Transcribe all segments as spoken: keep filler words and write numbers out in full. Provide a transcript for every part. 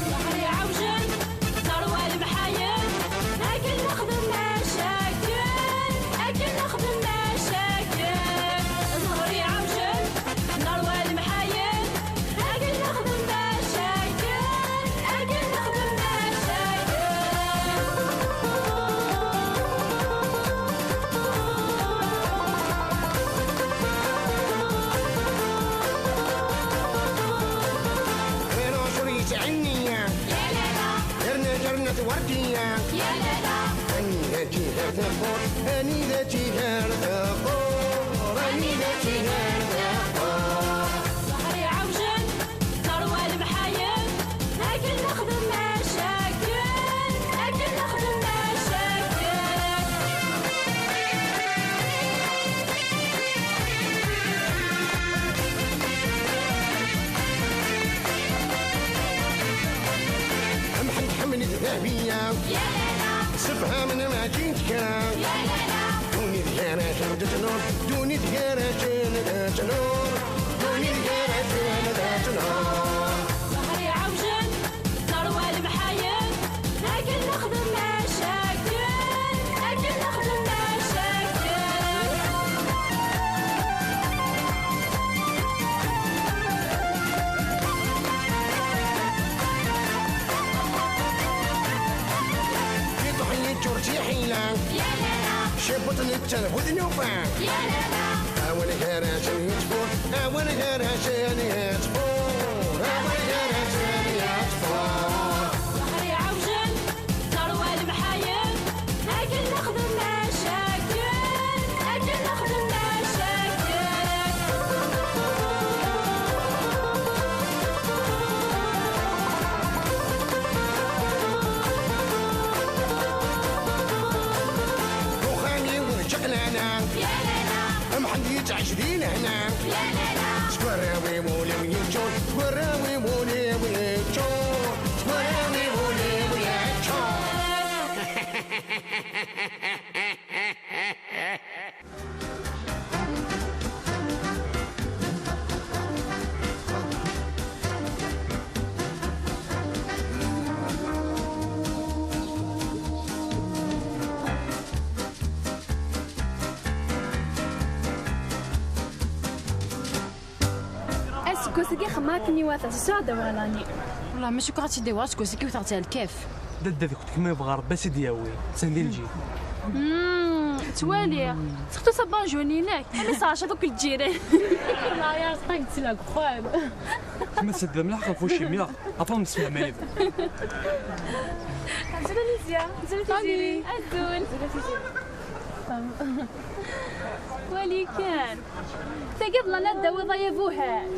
Ẓhri ɛawjen, ẓerwa lemḥayen, akken nexdem macakken, akken nexdem macakken. Ẓhri ɛawjen, ẓerwa lemḥayen, akken nexdem macakken, akken nexdem macakken. Ɣir ucur yettɛinni, yerna yerna twerdiya. Anida tigar taqburt, anida tigar taqburt, anida tigar taqburt. Ẓhri ɛawjen, ẓerwa lemḥayen, akken nexdem macakken, akken nexdem macakken. Mḥend ḥemmel d Dahbiya. Sefhamen mačči d kra. Dunit gar-asen d ttnur, dunit gar-asen d ttnur, dunit gar-asen d ttnur. Ẓhri ɛawjen, ẓerwa lemḥayen, akken nexdem macakken, akken nexdem macakken. Iṭuḥ yeččur d tiḥila. Cibuṭ netta d bu tnufa. Awal gar-asen yettfur, awal gar-asen yettfur, awal gar-asen yettfur. Ẓhri ɛawjen, ẓerwa lemḥayen, akken nexdem macakken, akken nexdem macakken. Uxxam-iw d Ǧeqlana, Mḥend yettɛic di lehna. Seg warraw-iw ul-iw yeččur, seg warraw-iw ul-iw yeččur, seg warraw-iw ul-iw yeččur. Aseggas-agi xemmeɣ akken iwata, s ssuɛda wala-ni. Wallah, ma cukkeɣ ad tt-id-awiɣ aseggas-agi wteɣ-tt ar lkaf. Dadda d kma yebɣa Rebbi ad s-id-yawi, atan di lǧib. Mm, ttwaliɣ. Surtout sa bonjour-inek, am iseɛcaḍ akk lǧiran. Maria, rẓqak d tlagxwam. Kma tseddem lḥeqq ɣef ucimiɣ, après nesmeḥmay. Azul a Lizia, azul a Tiziri. Azul. Wali kan. Tagi ḍlan ad d-tawiḍ ay abuhal.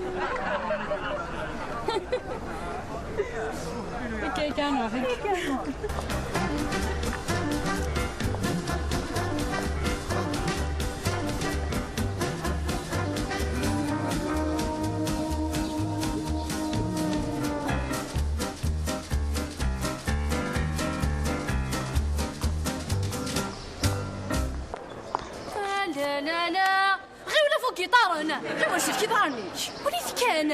Akka, akka, nruḥ. La, la, la. Ɣiwel af ugiṭaren! Ɣiwel sellek iḍarren-ik! Wali-t kan!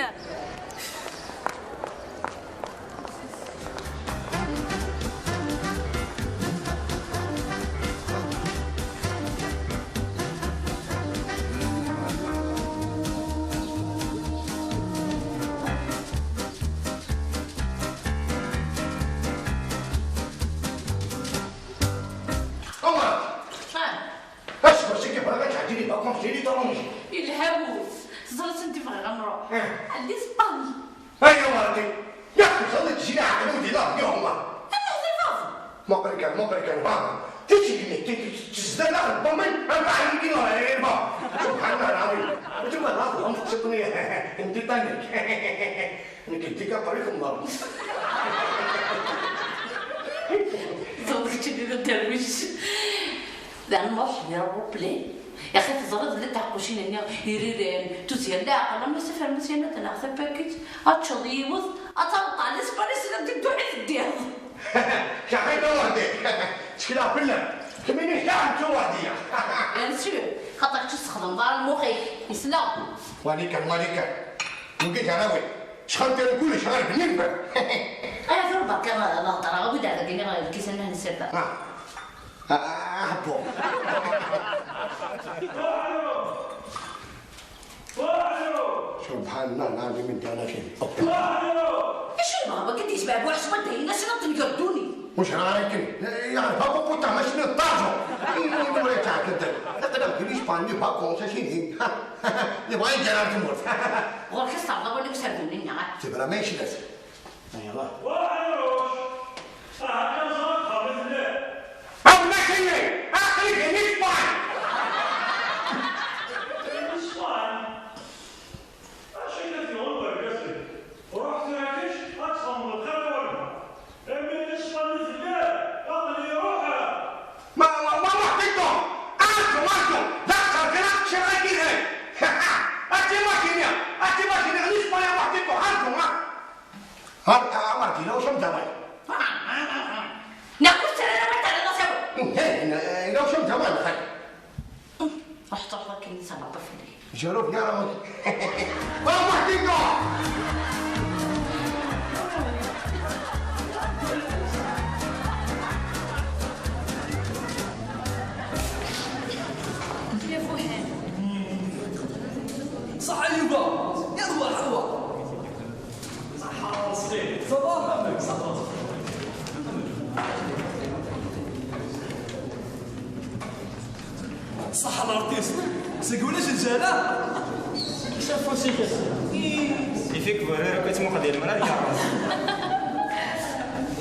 Ɛumer! Ah! Aseggas-agi bɣiɣ ad tɛeddi les vacances di l'étranger. Yelha wul. Teẓriḍ anda i bɣiɣ ad nruḥ? Eh. L'Espagne. Ay a Ṛebbi! Yak teẓriḍ tezzi leɛqel-iw di la vie, Ɛumer. Ama ɣeẓẓifeḍ! Muqel kan, muqel kan, ha! Tisegnit, ti-, ti-, tezda daxel ṭṭumin, am aḥyuki n rrba. Subḥan Allah lɛaḍim. Tuba la tɣemḍ tiṭ-nni n Titanic. Nekk d DiCaprio temḍer. Ẓeḍ keččini d aderwic. Dan nruḥ di ṛṛuplan. Yaxi teẓriḍ llant tɛeqqucin-nni iriran, tuzya n leɛqel, am asafar ma s-yanna-d neɣ tapakit, ad teččeḍ yiwet, ad taweḍ ɣer Lisbanya, s la dduḥ i teddiḍ. Caḥit a Wahdi. Ttekleɣ fell-am. Kemmini ḥkiɣ nettu Wahdiya. Bien sûr. Xaṭer kečč tessexdmeḍ ara lmux-ik. Yesleɣ. Walika, walika. Wigi d arawi. Sxantiren kullec ɣer bnin. Ay, tura berka lehḍer, awi-d ar dagi lkisan-nni n ssirda. Ah. Ah, ah, bon. Subhanallah, lɛadim, anta ara fil. Acu yebɣa wagi d-yesbeɛbuɛ s waddayen-as i tenger ddunit? Ur cɣal ara akken. Yeɛref apupuṭa, mačči d ṭaǧu. Tura yettɛeggiḍ. Aql-aɣ di l'Espagne, di vacances, acimi? Yebɣa yeǧǧa ar tmurt. Ɣur-k ad s-terreḍ awal i userdun-nni, neɣ? Tebra ma yecna-t. Aywa. Ruḥ, ruḥ. Aha, kan ẓer, xerrif llah. Aw, mačči, aql-i di l'Espagne. Di l'Espagne? Acu akka tɣunfa deg-s? Ruḥ tura kečč, ad txemmeḍ xir i walma. Imi l'Espagne tella, aql-i ruḥeɣ. Ma, ma, ma, ma, Tito! Arǧu, arǧu! D aqeṣṣer kan ad ččiɣ akken hay! Ati makini! Ati makini! L'Espagne, ma, Tito! Arǧu, ha! Har, a, a, Martina, ur sum dawai. Neɣ ur ttara ara ma tara d asawen. Ih, ih, ih, ur sum dawai, xay. Ruḥ truḥ akken sababa fell-i. Jaruf ya rawi. Wa Martina! يا فوحان. صح يبا. يلا، حلوة. صح راسي. صباح الخير. صح راسي. صح الارتيست. سقولي شجالة. شافوا سيكس. يفيك بورير كنت مقدر مرة يا راسي.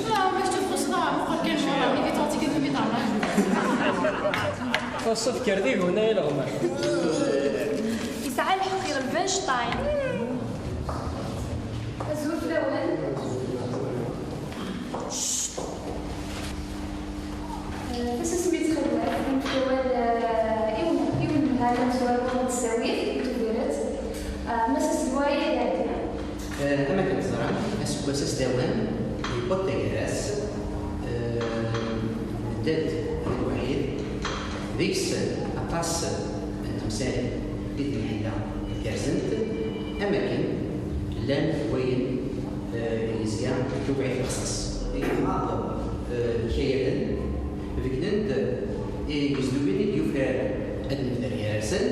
لا، ما شفت خصنا، مقر كان مرة، ملي كنت عطيك الميدان. فالصف كردي هنا يلغمر. يسعى الحق يلبن شطاين. Azul fell-awen. Eh, tasasmi ttxil-wen, nefk awal, eh, i un-, i unemhal amezwaru n tesdawit n Tubiret, eh, Mass Aselway Iɛeddi. Eh, am akken teẓram, aseggas asdawan, yewweḍ taggara-s, eh, nedda-d d lwaḥid, deg-s aṭas n temsal i d-nḥella gerrzent, am akken llan wayen, eh, yezga tubiɛt lexṣaṣ. Igmaḍ, eh, ikayaden, beggnen-d i yezdugen i d-yufrar ad neffer gar-asen,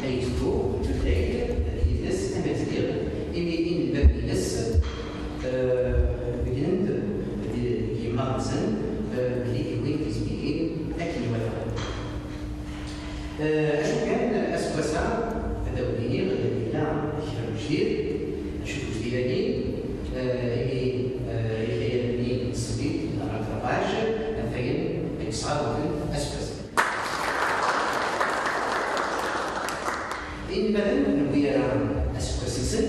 ayezdu, tutlayt, d yidles, amazigh, imi inelmaden-ines, eh, beggnen-d d yemma-tsen, eh, belli wwin tizmilin akken iwata. Eh, acu kan, aseggas-a, ad awen-iniɣ, yella kra n ujdid, acu d ujdid-agi, eh, imi, eh, ikayaden-nni n tṣebit, ɣer Ferqac, atan ad yesɣawaten aseggas. Inelmaden newwi ara aseggas-nsen,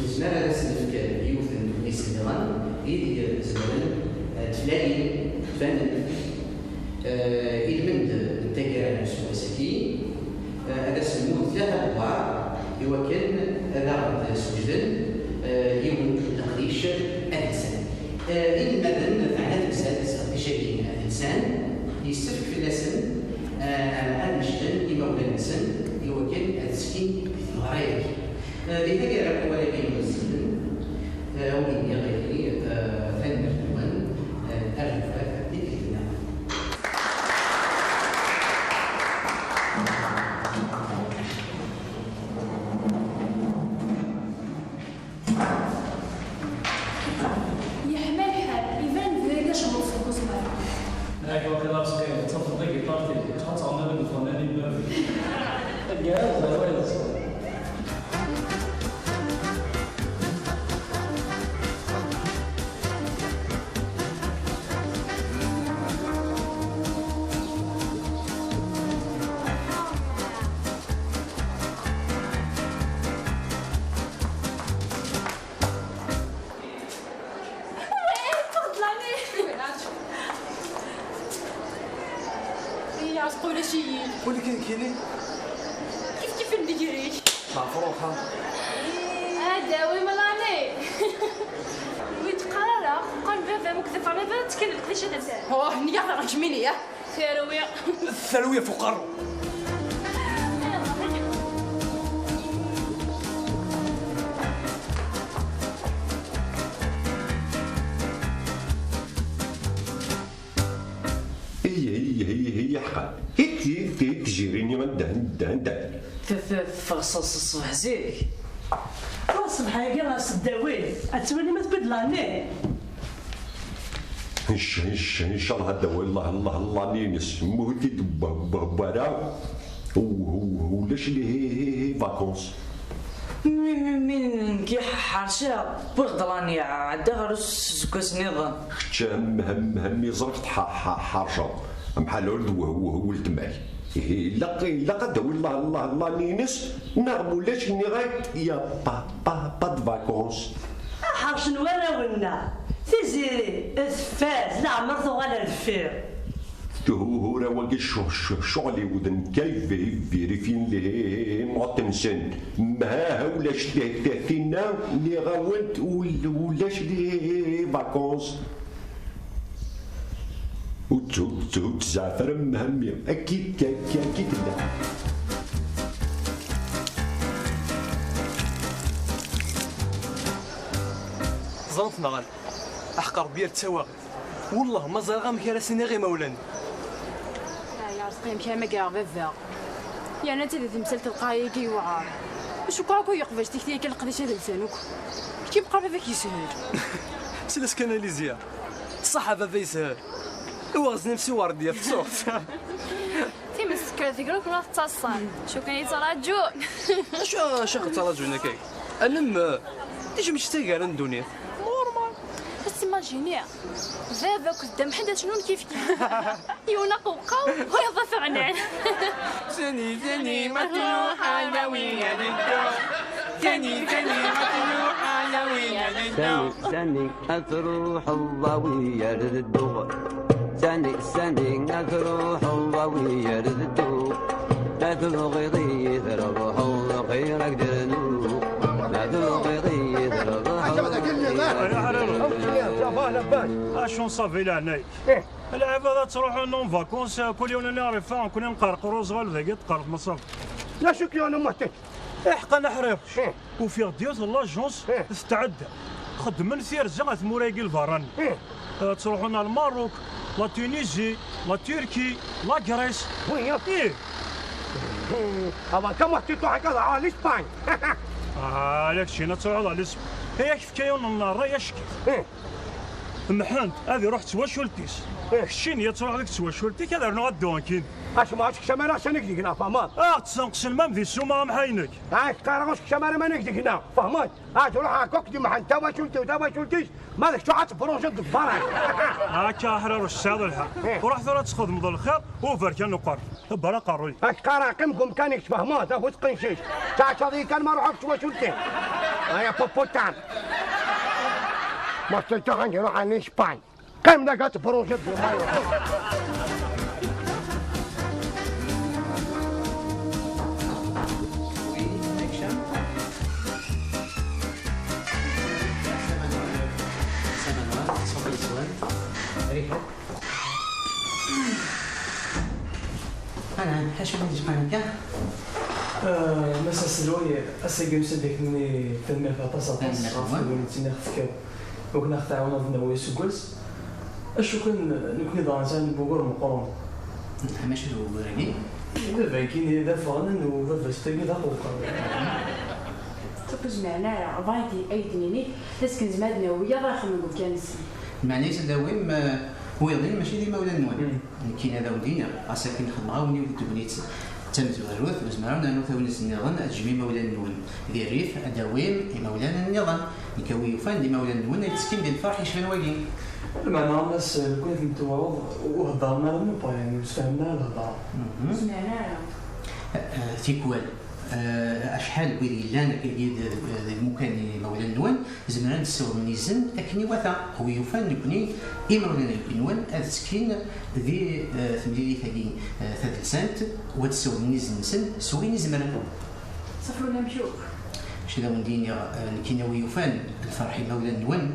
nezmer ad asen-nefk yiwet n tmist nniḍen ideg zemren ad tlalin, tfanen, eh, ilmend n taggara n useggas-agi, eh, ad asen-nmud tlata ledwaṛ i wakken ad aɣ-d-sweǧden, eh, yiwen n leqdic adelsan. Eh, inelmaden, meɛna temsal asseqdic-agi adelsan, yessefk fell-asen, eh, ad necden imawlan-nsen i wakken ad skin di tmeɣra-agi. Eh, di taggara n wawal-agi n uzlen, eh, ad wen-iniɣ ihi, eh, tanemmirt-nwen, eh, ar neffer tikkelt-nniḍen. Yeḥma lḥal, iban bdan acemmuf deg uzmar. Nɛek waqila Ṛezqi, tafeḍ tagiṭart-ik, ad tɛemmeḍ lfennan n baba-k. Taggara d ẓẓerwa-ines. وي، تفضل عليه. إيه، عتق ولا شيء. ولكن كيني؟ كيف كيف نديريك؟ مع فروخة. هذا وي ملاني. وي تقرا، قال بابا مكذب على بات. Oh, nniya terǧmini, ya. Terwi. Terwi fuq ṛṛu. Iye, iye, iye, iye, ḥqa. Hit, hit, hit, tjirin-nni anda, anda, anda? Teffeɣ s ṣṣbeḥ zik. Wa ṣṣbeḥ-agi ɣer s ddawin. Ad twalim ma tewwi-d l'année. Inc-, inc-, incallah ad d-tawi Allah, Allah, Allah-nni-ines. Muhut-id b-, b-, bara. U-, u-, ulac les vacances. Mi, mi, mi nekk ḥerceɣ, wwiɣ-d l'année, ɛeddaɣ ɣer useggas nniḍen. Kečč hem, hem, hem, iẓer-k tḥa-, ḥa-, ḥerceḍ. Mḥal ur d w-, w-, weltma-k. Ihi, ilaq, ilaq ad d-tawi Allah, Allah, Allah-nni-ines, neɣ mulac nniɣ-ak, y a pas, pas, pas de vacances. Ḥercen warraw-nneɣ. Tiziri, tfaz, leɛmer tuɣal ar deffir. Thuhura-wagi cu-, cu-, ccɣel-iw d nekk ay v-, vérifyin les notes-nsen. Mhaha ulac ti-, ti-, tinna, nniɣ-awen-d ul-, ulac les vacances. Ur tt-, ur tt-, ur tzeɛf ara Mhenni. Akkit, akkit, akkit tella. Teẓramt neɣ ala? Aḥeqq Ṛebbi ar ttawaɣ. Wellah ma ẓriɣ amek ara s-iniɣ i imawlan. Ay Arezqi, amek ara m-greɣ baba? Yerna d timsal telqay-agi yewɛer. Cukkeɣ akk yeqbel tikti-agi leqdic ad lsan akk. Kim qar baba-k yeshel. Sel-as kan a Lizia. Ṣṣaḥ a baba yeshel. Iwaɣezn-im si Werdiya tsuɣt. Times tekker tegrek ula tettaṣṣan. Cukkeɣ yettraǧu. Acu, acu i ɣ-ttṛaǧun akka? Anem, eh, d acu mačči d taggara n ddunit? Normal. Ad timajini, baba akked Dda Mḥend ad cnun kifkif. Yiwen aqewqaw, wayeḍ afeɣnan. Sani, sani, ma tṛuḥ, a lawi ad ddu. Sani, sani, ma tṛuḥ, a lawi ad ddu. Sani, sani, ad tṛuḥeḍ, a wi ar ddu. Sani, sani, ad tṛuḥeḍ, a wi ar ddu. Ma tebɣiḍ-iyi trebḥeḍ, xir ad k-d-rnuɣ. Ma tebɣiḍ-iyi trebḥeḍ, xir ad k-d-rnuɣ. Acu nṣabi leɛnaya-k? Lɛibad ad ttruḥun en vacances, kul yiwen aniɣer ifa, nekkni nqerqer uẓɣal dagi tqerref maṣab. D acu k-yuɣen a Muḥtej? Iḥeqqa n aḥriṛec. Ufiɣ-d yiwet n l'agence tetɛedda. Xeddmen tirza ɣer tmura-agi lberrani. Ad ttruḥun ar Lmerruk, la Tunisie, la Turquie, la Grèce. Ih. Aberka Muḥtej, tṛuḥ akka ar l'Espagne. Ah, ala keččini ad tṛuḥeḍ ar l'Espagne. Ay ak-fka yiwen n ṛṛay acek-it. Mḥend ad iruḥ d twacult-is. Keččini ad tṛuḥeḍ deg twacult-ik, ad rnuɣ ad dduɣ nekkini. Acemma ur tsekcam ara sani deg-neɣ, fehmeḍ? Ad ɣ-tessenqsem am di ssuma amḥaynek. Ay, qqareɣ ur tsekcam ara mani deg-neɣ, fehmeḍ? Ad ruḥeɣ akk di Mḥend tawacult-iw, tawacult-is, ma d kečč ad tebrujeḍ deg berra. Akka aḥriṛec, tesɛiḍ lḥeqq. Ruḥ tura ad txedmeḍ lxir, uberkan uqerru. Ḍebber aqerruy. Ak qqareɣ qqim deg umkan-ik, tfehmeḍ, a bu tqencis. Ttɛacaḍ-iyi kan ma ruḥeɣ s twacult-iw. Ay a puputan. Ma tteltuḥ ad nruḥ ar l'Espagne. Qqim da ad tebrujeḍ di lmayu. Anɛam, ḥaca ma d-yecqan akka? Eh, Mass Aselway, ass-agi nusa-d akkenni, tanemmirt aṭas, aṭas ɣef taguni-nni i ɣ-tefkiḍ, wakken ad ɣ-tɛawneḍ ad nawi aseggas. Acu kan, nekkni daɣen sɛan wugur meqqren. Mačči d wugur-agi? Baba-agi d afɣen, u baba-s tagi d aqewqer. Ur zmiren ara, bɣan ad d-nini, d azekka nezmer ad nawi wiyaḍ ad xedmen deg umkan-nsen. Meɛna-s ad d-tawim, eh, wiyaḍ-nni mačči d imawlan-nwen. Nekkini ad awen-d-iniɣ, ɣas akken xedmeɣ-awen yiwet n tegnit d tamezwarut, ur nezmir ara ad nernu tagnit nniḍen, ad tejjem imawlan-nwen di rrif, ad d-tawim imawlan nniḍen. Nekk a wi yufan d imawlan-nwen ay ttekkin di lferḥ yecban wagi. Lmeɛna, a Mass, nekkni akken tewɛeḍ, ur heddren ara meqqar, yeɛni, ur sfehmen ara lhedra. Mhm. Ur smiɛen ara. Eh, eh, tikwal, eh, acḥal n wid yellan akkagi d, d, deg imukan n yimawlan-nwen, zemren ad d-ssiwḍen izen akken iwata. A wi yufan, nekkni, imawlan-nwen, ad ttekkin di, eh, temlilit-agi, eh, tadelsant, u ad d-ssiwḍen izen-nsen s wayen i zemren. Ṣafrun amek akk? Acu d awen-d-iniɣ, eh, nekkini a wi yufan, lferḥ imawlan-nwen,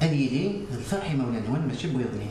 ad yili d lferḥ imawlan-nwen, mačči n wiyaḍ-nni.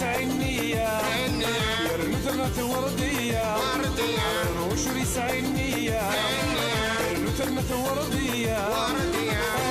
Tewrediya, Wrediya. Rruc ur yesɛi nniya. Nniya. Lu terna tewrediya. Wrediya.